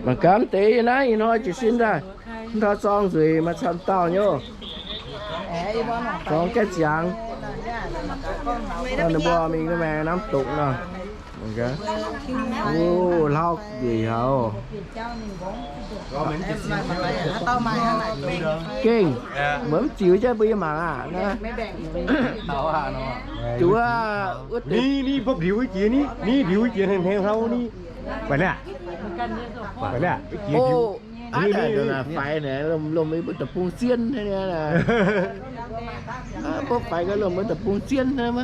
Mangc gaax mv deix yie naaiv ih hnoi jiez sin daaih, mv hnoi zorng nzueic maaih camv dauh nyei. Zorng gaeqv ziangx. Ninh mbuo mingh naaiv maengx น้ำตก nor. Hlauv nzueic haic oc. Gengh, mbuo mv ziux jienv mbuo yie mangc aqv. Zuqc wuov, ni, ni mbopv ndiux jiex ni, ni ndiux jiex heng heng hlauv ni. Baac naaiv, baac naaiv, faix naaic, lomh lomh mbuo deic-bung zien. Mbopv faix gau lomh mbuo deic-bung zien maiv.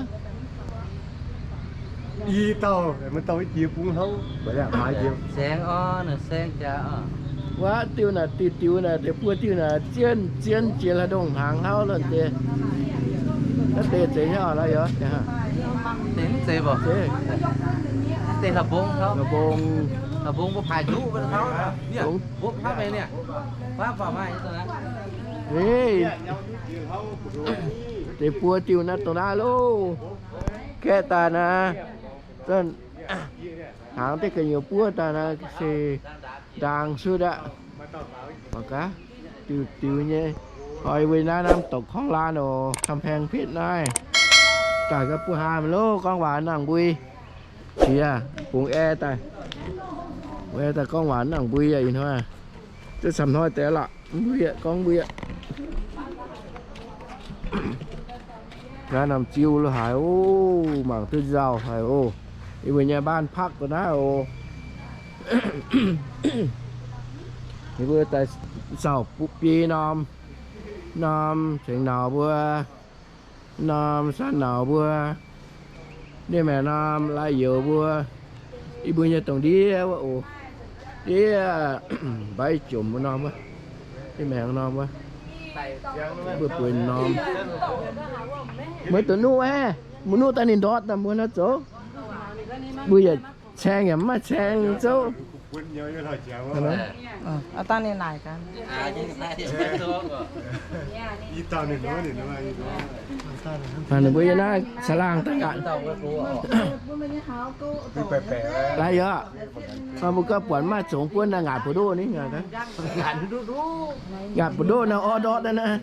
I dauh, maiv dauh i jiex bung hlauv, saeng orv, saeng jaax orv. Wuov diuh naaic, diuh diuh naaic, deix buo diuh naaic, zien zien jiex haaix ndongh hnaangx hlauv lorqc deix. Naaiv deix zeiz nyei lorqc, yaac deix mv zeiz mv baac deix hla'mbong, hla'mbong, hla'mbong mbuo paaic nduqv hlauv, mbopv hlauv mingh niaa. Deix buo diuh naaiv dongh naaiv loh. Gaeqv daaih naaiv, hnaangx deix ga'nyiec buov daaih naaiv se ndaang cuotv aqv. Mangc gaax, diuh diuh nyei. Hnoi mbuo naaiv น้ำตก Korngv Laan oc, กำแพงเพชร naaiv. Daaih ga'buo haa mingh loh, gorngv waac nangc mbui. Qiex bungx ae daaih, bungx ae daaih gorngv waac nangc mbui aqv ih hnoi. Duqv camv hnoi deix lorqc, mbui aqv, gorngv mbui aqv. Naaiv norm ziu lo haaix oc, mangc duqv nzauh haic oc. Yie mbuo nyei บ้านพัก dongh naaiv oc. Yie mbuo daaih nzauh bieqc norm, norm cengx nauz mbuo, norm saan nauz mbuo, ndiev maengx norm lai-youz mbuo, yie mbuo nyei dongh ndiev wuov oc. Ndiev mbaix jomc wuov norm wuov, ndiev maengx norm wuov, mbuo bueix norm. Mbuo duqv nuqv aeqv, mbuo nuqv daaih ninh ndortv daaih mbuo naaiv zoux. Mbuo yaac caeng yaac mv maaih caeng zoux. Ninh mbuo yie naaiv caangh laangh daaih ngaatc. Lai yaac, mbuo gauh buatc maaih zongx buonv naaiv ngaatc buoz-ndoqv ni. Ngaatc buoz-ndoqv naaiv orv ndortv naaiv naaiv.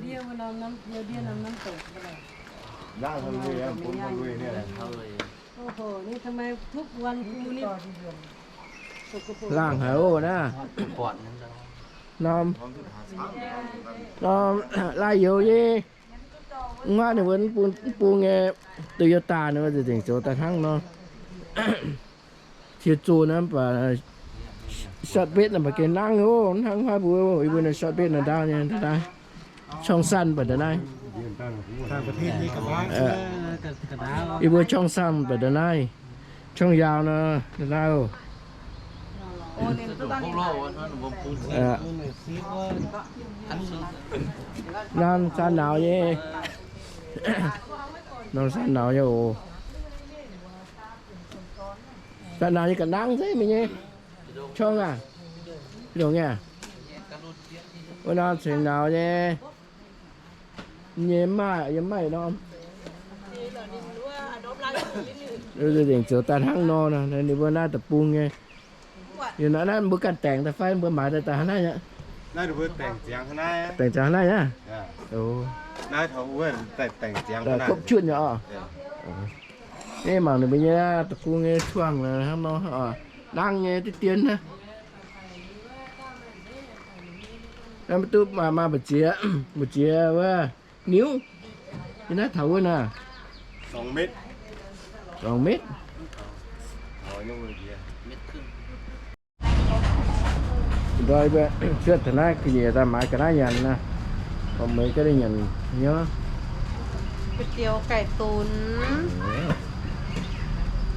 Laangh haic oc naaiv. Norm, norm lai-youz nyei. Mv baac ninh mbuo mv bung nyei Toyota ninh mbuo nzengc zoux daaih hnangv nor. Cie zoh naaiv mv baac short bed naaiv mv baac gengh nangv oc, hnangv mv baac mbuo, yie mbuo naaiv short bed naaiv ndaauv nyei ndau naaiv. ช่องสั้น mv baac ndau naaiv. Yie mbuo ช่องสั้น mv baac ndau naaiv. ช่องยาว nor, ndau naaiv oc. Norm saan nauz nyei, norm saan nauz nyei oc. Saan nauz nyei ga'nangv se mingh nyei. ช่อง aac, dongh nyei. Wuov norm cengx nauz nyei, nyei maaih, yiem maaih norm. Nzengc zoux daaih hnangv nor, ninh mbuo naaiv deic-bung nyei. Yie naaiv, naaiv mbuo ganh daengx daaih fai mbuo maaiz daaih daaih hnangv naaiv aqv? Daengx ziangx hnangv naaiv aqv. Kop cuotv nyei oc. Naaiv mangc ninh mbuo nyei deic-bung nyei ช่อง hnangv nor, nangv nyei diqv dien naaiv. Naaiv maiv duqv maaih mbu'ziex, mbu'ziex wuov niuv. Yie naaiv taux wuov naaiv, สองเมตร. Ndoih mbuo cuotv taux naaiv ga'nyiec daaih maaiz ga'naaiv nyanc naaiv. Mbuo meix ga'naaiv nyanc nyei. Kuv jiou gaic dunx.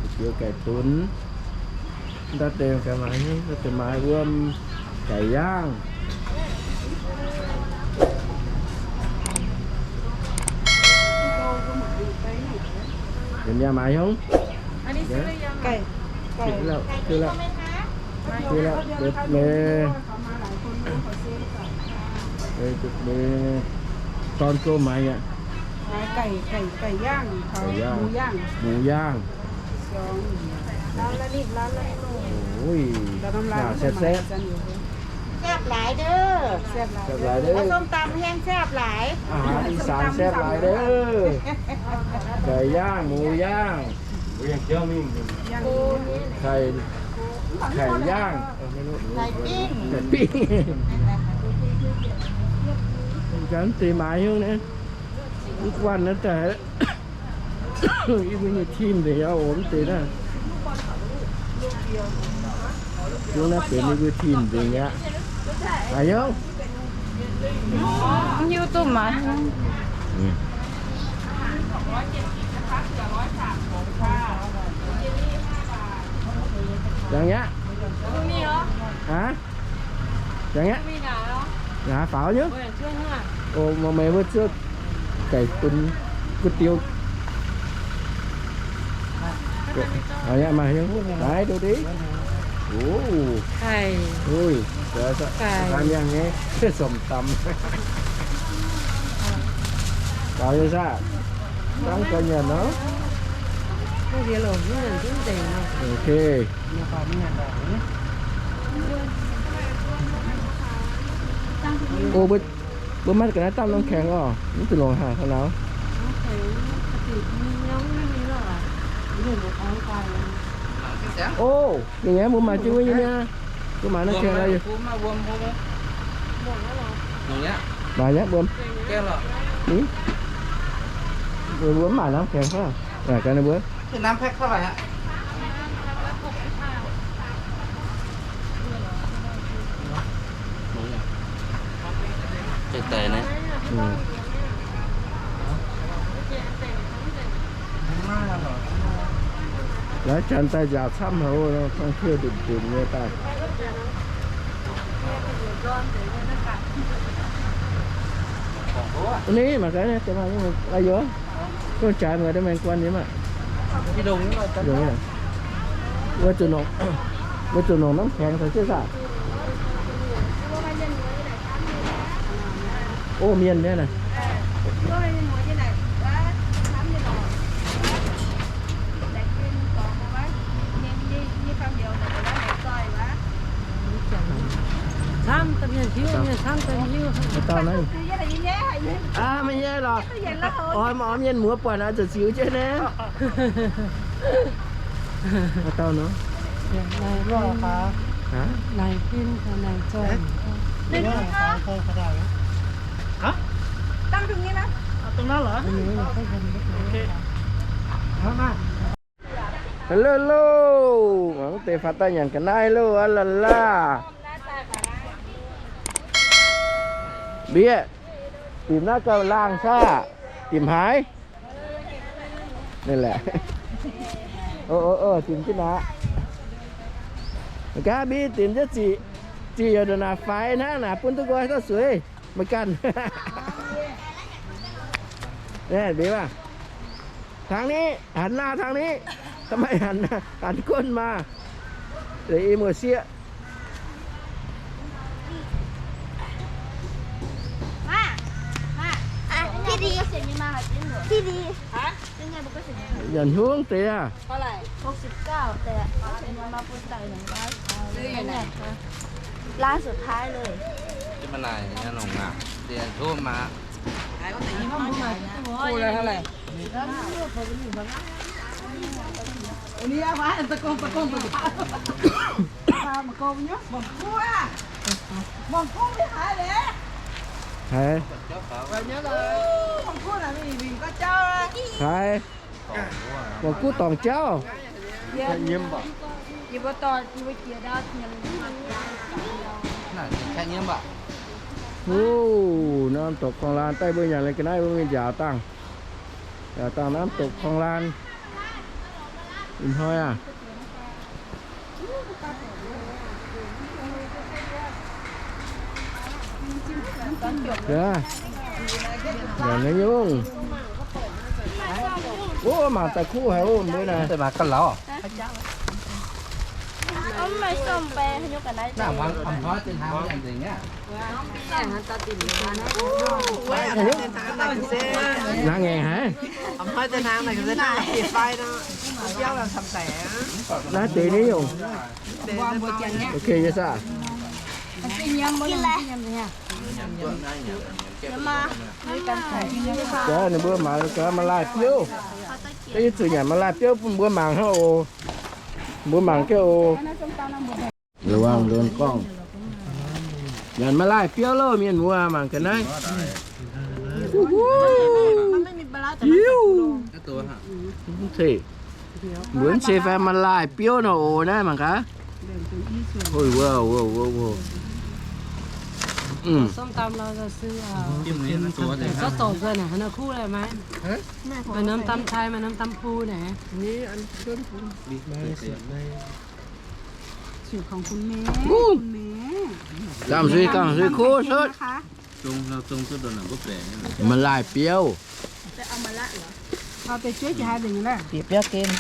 Kuv jiou gaic dunx. Ndau deix ga'maaiz, ndau deix maaiz wuom, gaic yaangh. Yiem yangh maaiz hnyouv. Dorn gouv maaiz aqv. Gaic yaangh, หมูย่าง. หมูย่าง. Ui, naaic saepv-saepv. แซ่บหลายเด้อ แซ่บหลายเด้อ ส้มตำแห้งแซ่บหลาย อาหารอีสานแซ่บหลายเด้อ ไก่ย่าง หมูย่าง ไข่ ไข่ย่าง ไก่ปิ้ง ไก่ปิ้ง Gắn tế mái hương đấy. Ước quan nó tệ. Ih mbuo nyei team deix aqv, mv deix naaiv. Zungv naaiv benx yie mbuo team deix aqv. Aa, hiuv. Hiuv duqv maiv? Jangx aqv. Aa? Jangx aqv. Naaiv faaux nyei. O, mangc meih wuov zuov gaic bun gu'diu. Aa, yaac maaih hiuv. Naaiv duqv deix. O, ui, gaax mi'aqv nyei, ส้มตำ. Faaux nyei saah? Dangv gaax nyanc nor. Ok. O, mbuo, mbuo maiv ga'naaiv damh น้ำแข็ง oc. Mv zuqc longc haaix hnangv nor. O, ninh aeqv, mbuo maaiz jienv wuov nyei mi'aqv. Mbuo maaiz น้ำแข็ง la'yietv. Maaiz nyei wuom. Mbuo mv maaiz น้ำแข็ง hnangv. Ganh ninh mbuo. Laaix janx daaih nziaauc camv haic, นักท่องเที่ยว ndutc ndutc nyei daaih. Ni mangc gaax, la'yietv, dongh jaaix muoz deix maengx guanh nyei maah. Wuov zuqc nongc, wuov zuqc nongc น้ำแข็ง caux jienv saah. O, mienh nyei naaic. Camv daaih mienh hiuv, mienh camv daaih hiuv. Aa, maiv nyei lorqc. Oix, oix mienh muoz buatc naaiv zuqc ziux jienv naaiv. Dauh nor. Naaic fin, naaic zoih. Hello, hello. Mangc deix faaux daaih nyanc ga'naaiv loh, aa laa laa. Mbieqc, dimc naaiv gauh laangh saah? Dimc haaix? Ninh laeh. O, o, o, dimc jienv naaic. Gaax mbiv dimc jienv ziqc, ziqc yaac ndongc naaic faix hnangv naaic bun duqv nqoi dorh sueix. Maiv ganh. Naaiv mbiv maah. ทางนี้ หันหน้าทางนี้ ทำไมหันหน้า หันก้นมา เดี๋ยวอีหมวดเสี้ย พี่ดี พี่ดี Nyanc hungh deix aqv. เท่าไหร่ หกสิบเก้า แต่เอาเสร็จมาปนใส่หนึ่งร้อย ซื้ออยู่ไหน ร้านสุดท้ายเลย จะมาไหนเนี่ยน้องอ่ะ เดี๋ยวโทรมา คู่ละเท่าไหร่ อันนี้เอาไว้ตะโกนตะโกนตะโกน Mangc gong nyei, mangc guv aqv. Mangc guv mingh haaix leiz? Haaix? Mangc guv naaic mingh, mingh gorngv jauv aqv. Haaix? Mangc guv dorngc jauv. Yie mbuo dorh, yie mbuo jiex ndau. Wuov, น้ำตกคลองลาน daaih mbuo nyanc liuz ga'naaiv mbuo mingh nziaauc dangh. Nziaauc dangh น้ำตกคลองลาน. Ih hnoi aac. Nyanc naaiv nyungc. Wuov, mangc daaih kuv haic wuov, mbuo naaic. Hnangv ngaengc haic. Naaiv deix nyei yungh. Ok, yie saah. Gaax ninh mbuo mangc gaax, ma'laaih biouv. Yie zuqc nyanc ma'laaih biouv bun mbuo mangc hnangv oc. Mbuo mangc gaax oc. Nyanc ma'laaih biouv loh, mienh muoz, mangc ga'naaiv. Mbuo mv zeiz fai ma'laaih biouv nor oc, naaiv mangc gaax. Maaih norm dam cai, maaih norm dam bung naaic. Gamh nzuih, gamh nzuih kuv cuotv. Ma'laaih biouv. Bieqc biauv gen.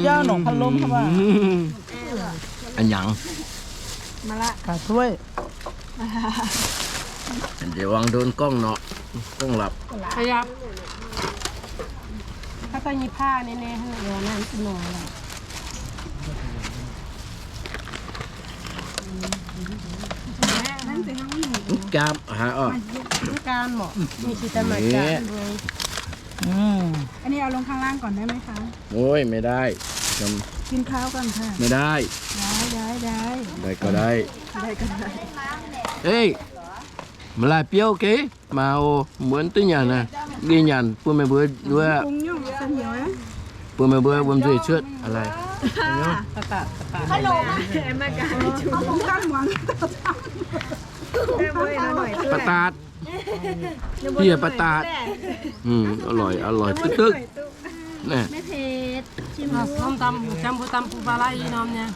Biauv nongc พัดลม Nziex wangc ndon gorngv nor, gorngv lorqc. Mv gaam haaix orqc? Mv gaam orqc? อันนี้เอาลงข้างล่างก่อนได้ไหมคะ โอ้ย ไม่ได้ กินข้าวก่อนค่ะ ไม่ได้ ได้ ได้ ได้ ได้ก็ได้ ได้ก็ได้ Ê, ma'laaih biouv geh, mangc oc, mbuo duqv nyanc naaic. Geh nyanc bun meih mbuo nduov. Bun meih mbuo wuom nzuih cuotv. Ba'datc. Bier ba'datc. อร่อย อร่อย ตึ๊กๆ Naaiv. ส้มตำ จำปูตำปูปลาร้าอีน้อมเนี่ย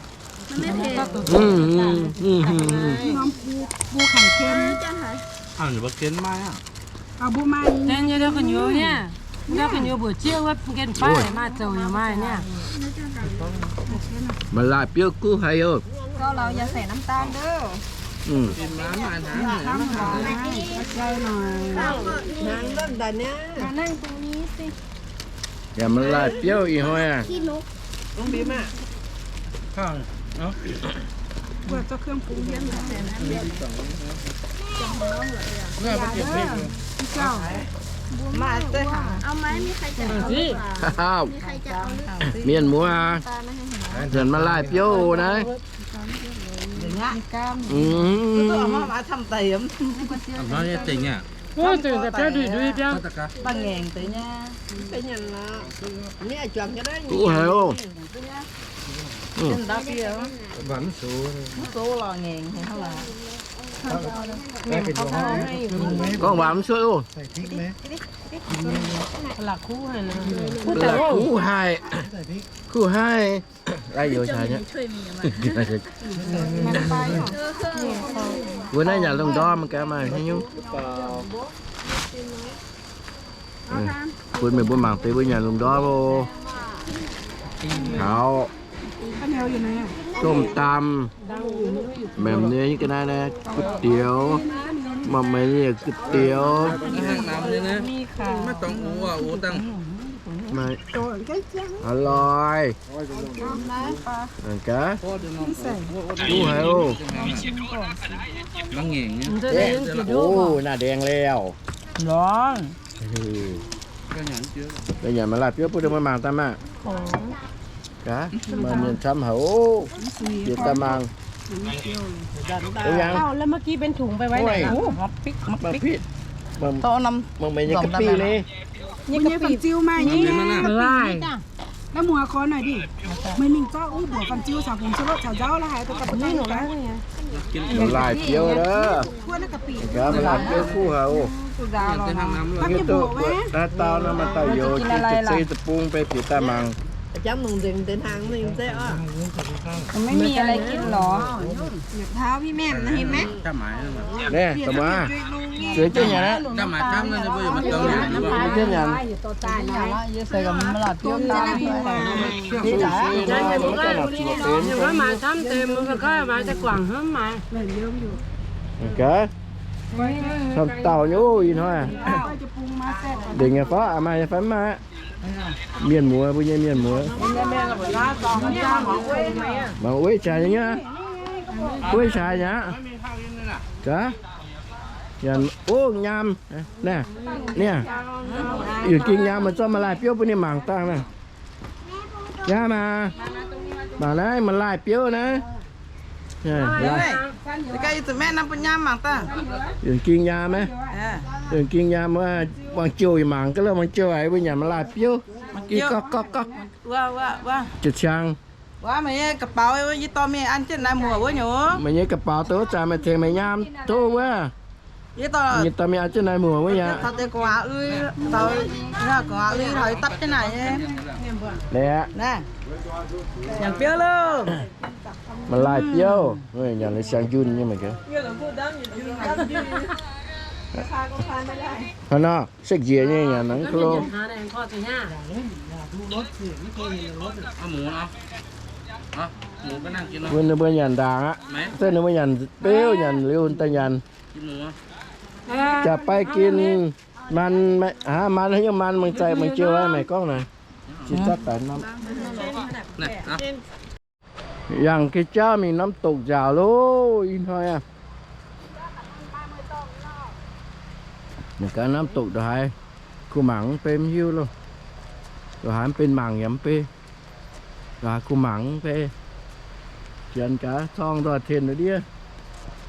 มันไม่เผ็ด อืม อืม อืม อืม น้ำปู ปูไข่เค็ม อ้าว เดี๋ยวมาเค็มไหมอ่ะ เอาปูมา เจนเดี๋ยวขยุนเนี่ย เดี๋ยวขยุนบวชเจี๊ยบว่าเก็นไฟมาเจ้าอย่ามาเนี่ย Ma'laaih biouv kuv haic oc. ก็เราอย่าใส่น้ำตาลเด้อ อืม กินมาม่าหน่อย น้ำตาลหน่อย ใส่หน่อย นั่งตรงนี้สิ Yaac ma'laaih biouv ih hnoi aqv. Mienh muoz, nzuonx ma'laaih biouv naaiv. Kuv haic oc. Gorngv waac mv cuotv oc. Kuv haic. Kuv haic. Mbuo naaiv nyanc lungh ndorm gaax maaih haaix nyungc. Bun meih mbuo mangc deix mbuo nyanc lungh ndorm oc. Taux ส้มตำ Maiv nyei ga'naaiv naaiv ก๋วยเตี๋ยว maaih maiv nyei ก๋วยเตี๋ยว อร่อย Gaax, kuv haic oc. Oc, naaiv daeng liauh. Nyanc ma'laaih biouv bun mbuo mangc daaih maah. Gaax, maaih mienh camv haic oc. Bieqc daaih mangc. อ้าว แล้วเมื่อกี้เป็นถุงไปไว้ไหนล่ะ Maaih pitv, maaih maiv nyei กะปิ เลย. Nyei กะปิ fam-ziu maaih nyei. Naaiv muoz koi naaic dic. Meih mingh zorqv uv mbuoqc fam-ziu caux hungx caux lotv caux nzauv la'haiz daaih daaih mbuo ganh. Ma'laaih biouv loh. Gaax, ma'laaih biouv kuv haic oc. Naaiv dauh naaiv maaih dauh youz, se deic-bung beiv bieqc daaih mangc. ไม่มีอะไรกินเหรอ Naaiv, da'maah, zueiz jienv nyanc aqv. Zueiz jienv nyanc. เดี๋ยวก็มาทำเต็ม มันก็มาจะกว่างเท่าไหร่ Gaax. Camv dauh nyei ov, ih hnoi. Ndengc nyei fai, maaih nyei fai mv maaih? Mienh muoz, mbuo nyei mienh muoz. Mangc wuov jaaix nyei, wuov jaaix nyei. Gaax, ov, nyaam. Naaiv, naaiv, yungz ging nyaam, maaih zorqv maaih laaih biouv bun ninh mangc dangh naaiv. Nyaam aac, mangc naaiv maaih laaih biouv naaiv. Yungz ging nyaam, yungz ging nyaam, muangx jouh yaac mangc gaax, muangx jouh haiz mbuo nyanc maaih laaih biouv. Gikv gokv gokv gokv. Jiex ciang. Meih nyei ga'baux yie dorh mingh an jienv naaiv muoc wuov nyei. Meih nyei ga'baux dongh wuov zanc meih tengx meih nyaam tov wuov. Yie dorh mingh an jienv naaiv muoc wuov nyei. Laengz aqv. Nyanc biouv loh. Maaih laaih biouv, nyanc liuz siang njunh nyei mangc gaax. Hnangv nor, sekv njiec nyei nyanc nangv klo. Mbuo, ninh mbuo nyanc ndaangc aqv. Se ninh mbuo nyanc beuv, nyanc liuz daaih nyanc. Jaax baiv gin man, aa, man haaix nyungc man, mangc zaic mangc jiu, meih gorngv naaic. Yangh geh jauv mingh น้ำตก nziaauc loh, ih hnoi aqv. Ninh gaax น้ำตก ndongc haaix, kuh mangc mv bei mv hiuv loh. Ndongc haaix mv benx mangc yaac mv bei. Ndongc haaix kuh mangc mv bei. Janx gaax zorng nzoih tengx ndiev,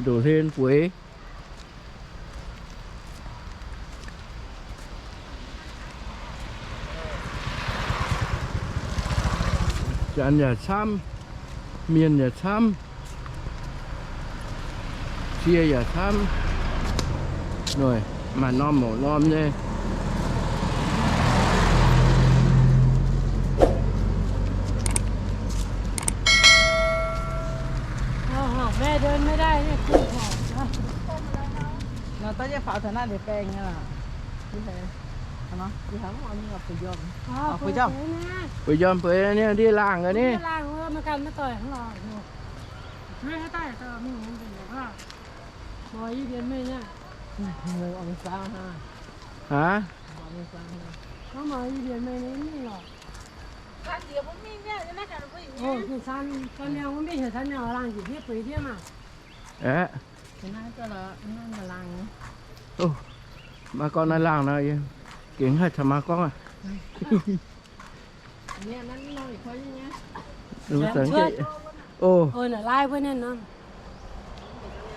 ndoqc hlen bueix. Janx yaac camv, mienh yaac camv, cie yaac camv. Noic, maaih norm moc norm nyei. Bui njormh bui niv ndiev laangh ga'ni. Aav. Aeqv, maiv gorngv naaiv laangh nor, gengh haih taux maiv gorngv aqv.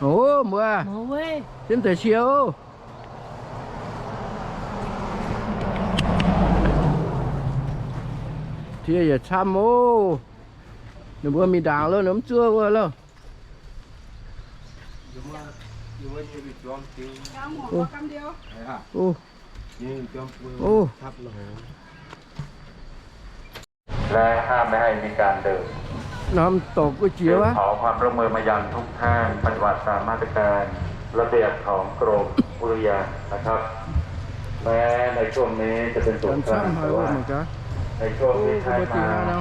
Ov, mbuo jienv deix cie ov. Cie yietc camv ov. Ninh mbuo mingh ndaangc loh, ninh mv zuov wuov loh.และห้ามไม่ให้มีการดื่ม น้ำตกก๋วยเตี๋ยว ขอความร่วมมือมายังทุกท่าน ปฏิบัติตามมาตรการระเบียบของกรมอุทยานนะครับ แม้ในช่วงนี้จะเป็นสงกรานต์ แต่ว่าในช่วงที่ท่านมา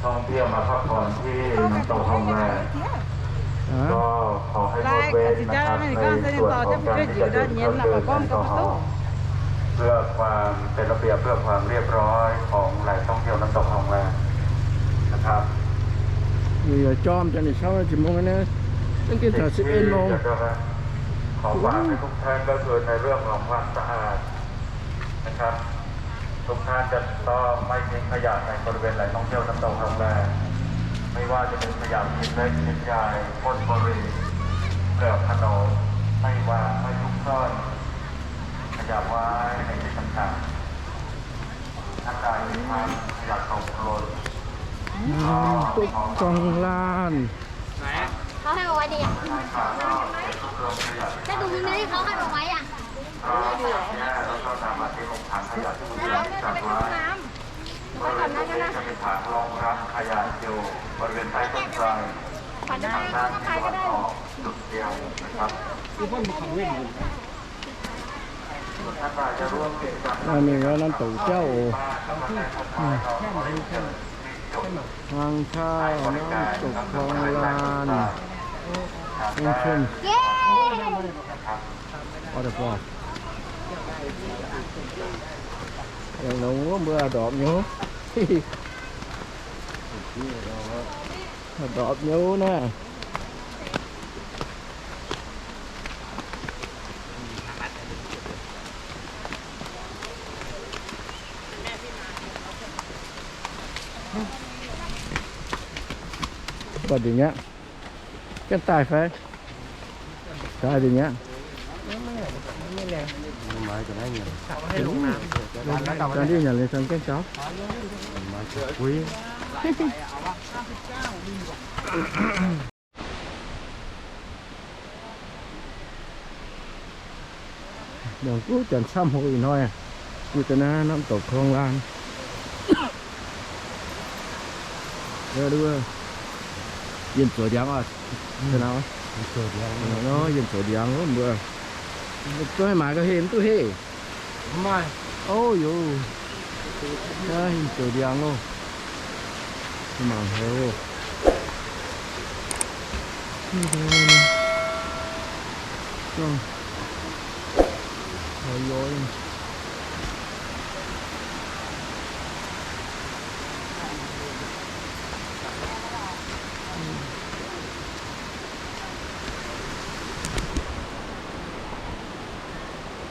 ท่องเที่ยวมาพักผ่อนที่น้ำตกห้องแรก ก็ขอให้งดเว้นนะครับ ในส่วนของการที่จะดื่มเครื่องดื่มแอลกอฮอล์ เพื่อความเป็นระเบียบ เพื่อความเรียบร้อยของแหล่งท่องเที่ยวน้ำตกห้องแรกนะครับ Yie yaac jorm, jangx ninh caux jiex mungh naaiv, ninh gengh taux สิบเอ็ดโมง ขอฝากให้ทุกท่านก็คือในเรื่องของความสะอาดนะครับ ทุกท่านจะต้องไม่ทิ้งขยะในบริเวณแหล่งท่องเที่ยวน้ำตกห้องแรก ไม่ว่าจะเป็นขยะชิ้นเล็กชิ้นใหญ่ ก้นบุหรี่ เปลือกขนม ไม่วาง ไม่ซุกซ่อน ขยะไว้ในที่ต่างๆ ท่านใดทำขยะตกหล่น น้ำตกคลองลาน เขาให้เอาไว้ในอย่างนั้น ถ้าตรงนี้เขาให้เอาไว้อ่ะ เราแยกแล้วก็นำมาทิ้งลงถังขยะที่คุณจัดไว้ บริเวณตรงนี้จะเป็นถังรองรับขยะอยู่บริเวณใต้ต้นไทร ทางด้านทิศตะวันออกจุดเดียวนะครับ Mingh wuov น้ำตก jauv oc. Hang Caa, น้ำตกคลองลาน entrance. Waterfall. Yangh longx wuov mbuo ndorpc nyei. Ndorpc nyei naaiv. Buatc nzengc aqv. Ganh daaih fai? Daaih nzengc aqv. Daaih ndiev nyanc liuz caux gengh gaux. Nongc duqv janx camv hlo ih hnoi, yie daaih naaiv norm doqc korng laang. Yienh zoux ndiangx oc. Yienh zoux ndiangx wuov mbuo. Duqv haih maaiz gauh heh, mv duqv heh. Ov, yoc. Yienh zoux ndiangx oc. Mangc haiz oc.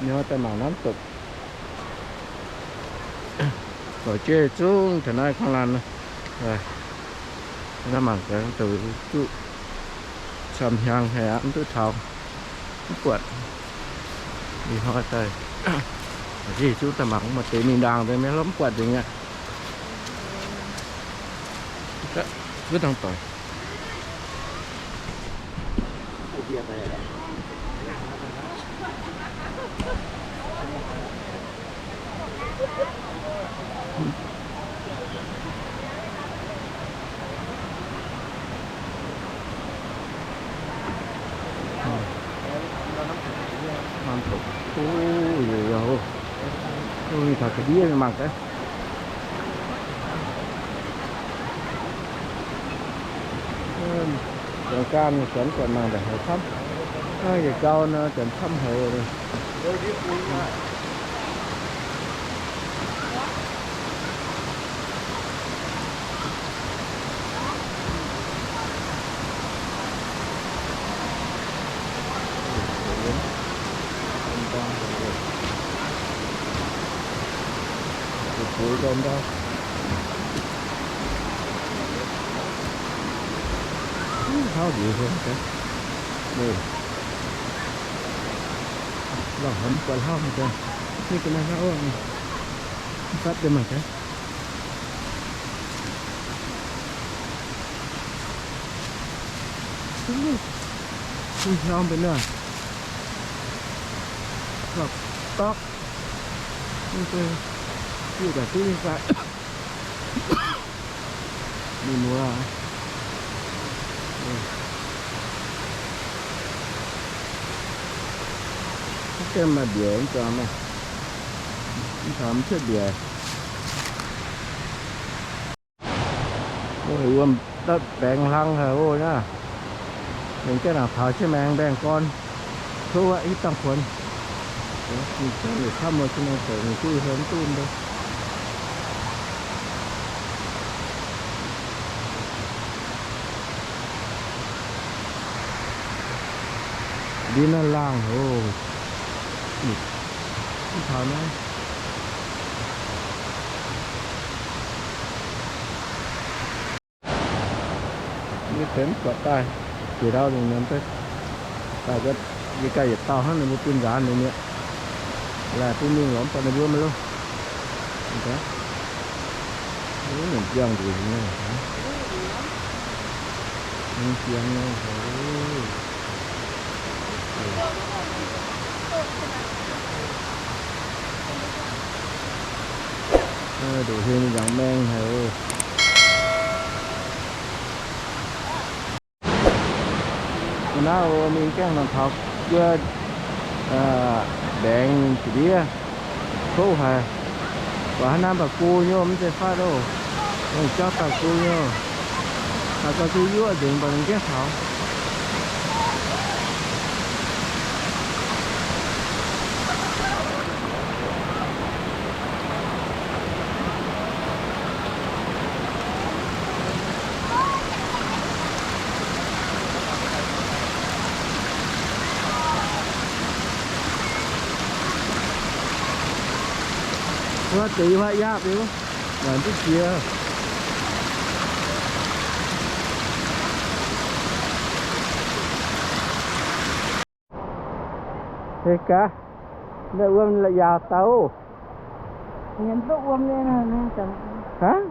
Nor daaih mangc norm doqc. Doqc jeiv zungv taux naaiv korng laanh. Naaiv mangc gaax, doqc duqv camv hnyangx haic aqv, mv duqv taux, mv buatc. Ih hnoi daaih, jeiv zungv daaih mangc maaih deix mingh ndaangc deix mienh mv buatc nzengc aqv. Wuov dangh doic. Norm doqc, o, yaac, o, mingh taux ga'ndiev mingh mangc gaax. Janx gaam nyei janx buatc mangc ndongc haaix camv. Yietc gau nor janx camv haic. Hlauv ndiev hlo gaax. Lorh haic mv buatc hlauv gaax. Ninh ga'naaiv hlauv, mv fatv deix mangc gaax. Hlauv mbenc naaiv, hlauv-dorqv. Mv zeiz diuh daaih duqv nyei fai. Mingh muoz. Mv gaengh maaih mbiaec mv zuangx maah. Mv taux mv cuotv mbiaec. Wuom dapv baengx hlang haic oc naaiv. Mingh gaengh nangc taux jienv maengx mbaengx gorn. Tov aqv, hitv dangh kuonx. Mingh camv mbuo jienv maengx zoux mingh duqv hlo mv duqv mv Ndiev naaiv laangh oc. Mv taux naaiv. Yie benx buatc daaih jiex ndau ninh nor, daaih yie ganh yietc dauh hnangv, ninh mbuo bun nzaanx ninh mi'aqv. Laih bun mingh lorz mv buatc ninh mbuo maiv loh. Mv ziangh nzueic nyei, mv ziangh nyei. Ndoqc heng nzangc maeng haic oc. Naaiv oc, mingh gaengh nangc taux guo mbaengx ga'ndiev kouv haic. Buatc haaix norm baac go nyei, mv zeiz fatv oc. Longc jauv daaih go nyei. Haaix dauh duqv yuoqv nzengc baac mingh gaengh taux. Wuov deix yie maiv yaapv liuz, naaic duqv jiex. Hei gaax, naaiv wuom la'yaauc dauh. Hnangv?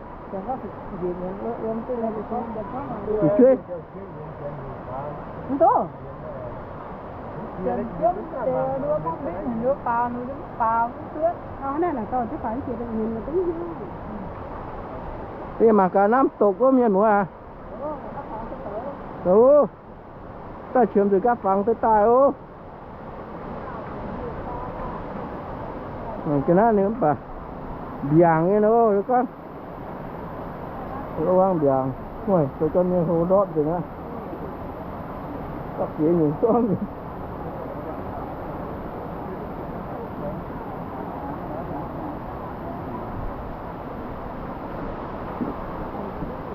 Ih jueiv. Yie mangc gaax น้ำตก wuov mienh muoz aac. Daaih qiemx nzuqc gapv fangx duqv daaih oc. Ga'naaiv ninh mv baac mbiaangc nyei nor, gorngv wuov mbiaangc, zoux ganh nyei hlo ndortv nzengc aqv. Gapv jiex nyungc gorngv.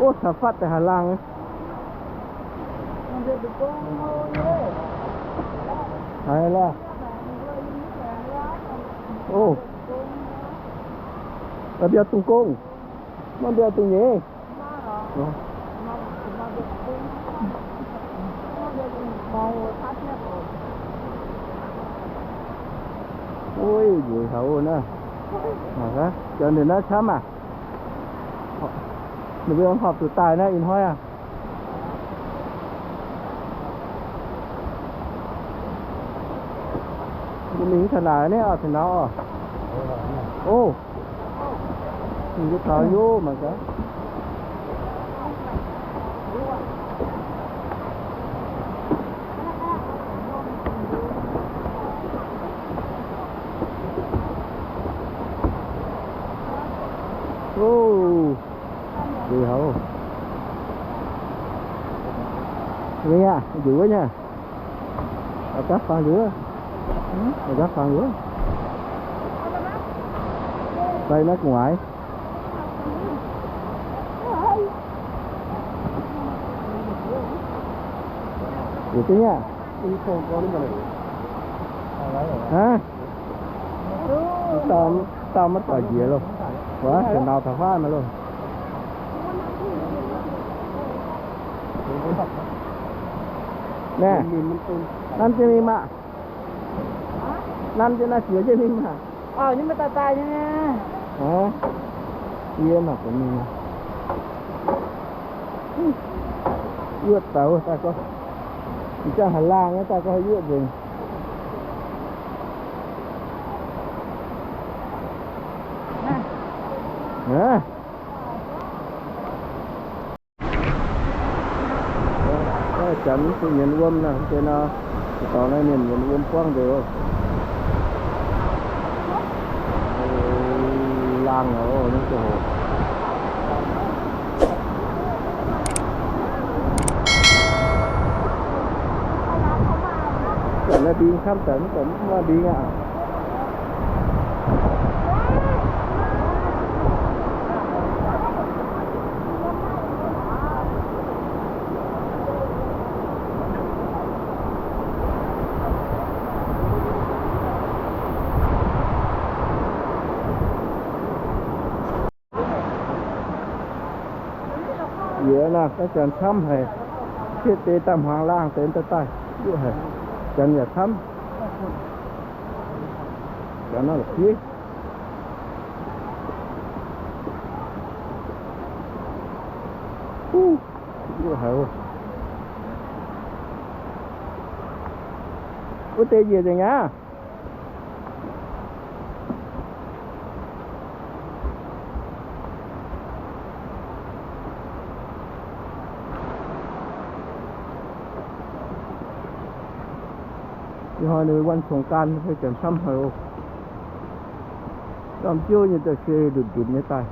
Ov, caux fatv daaih haih laangh. Haiz lorqc. Ov, mbiauz dungz gong, maiv mbiauz dungz nyeiz. Ov, nzueic haic naaiv. Mangc gaax, jangx nduqc naaiv camv aac. Ninh mbuo horpc zuqc daaih naaiv ih hnoi aac. Mbuo mingh taux naaic naaiv oc, taux naaic oc. Ov, mingh taux nyov mangc gaax. Ov, nzueic haic. Mingh aqv, nzueic wuov nyei. Aa, gapv fangx nzueic wuov. Aa, gapv fangx nzueic wuov. Fai naaiv gu'nguaaic. Nzueic duqv nyei aqv. Aav, dauh, dauh maiv doic njiec loh. Wuov, se nau taux faanv maiv loh. Naaiv, nanv jienv mingh maah. Nanv jienv naaiv, jiex jienv mingh maah. Yie mangc gaax mingh. Yuoqv douz daaih gorngv, ih jangx haaix laangh nyei daaih gorngv yuoqv nzengc. Janx mv duqv nyienz wuom naaiv, deix nor, dorngx naaiv mienh nyienz wuom buangv nzengc oc. Laangh oc, naaiv ziangh hoc. Zanc naaiv mbing camv, zanc mv baac mv maaih mbing aqv. Yie naaiv gaax janx camv haic, cietv deix daaih hmuangx laangh deix daaih daaih, yuoqv haic. Janx yaac camv. Janx naaiv la'fiev. Huv, yuoqv haic oc. Wuov deix njiec nzengc aqv. Ih hnoi ninh วันสงกรานต์ mbuo janx camv haic oc. Domh jiouv nyei daaih se ndutc ndutc nyei daaih.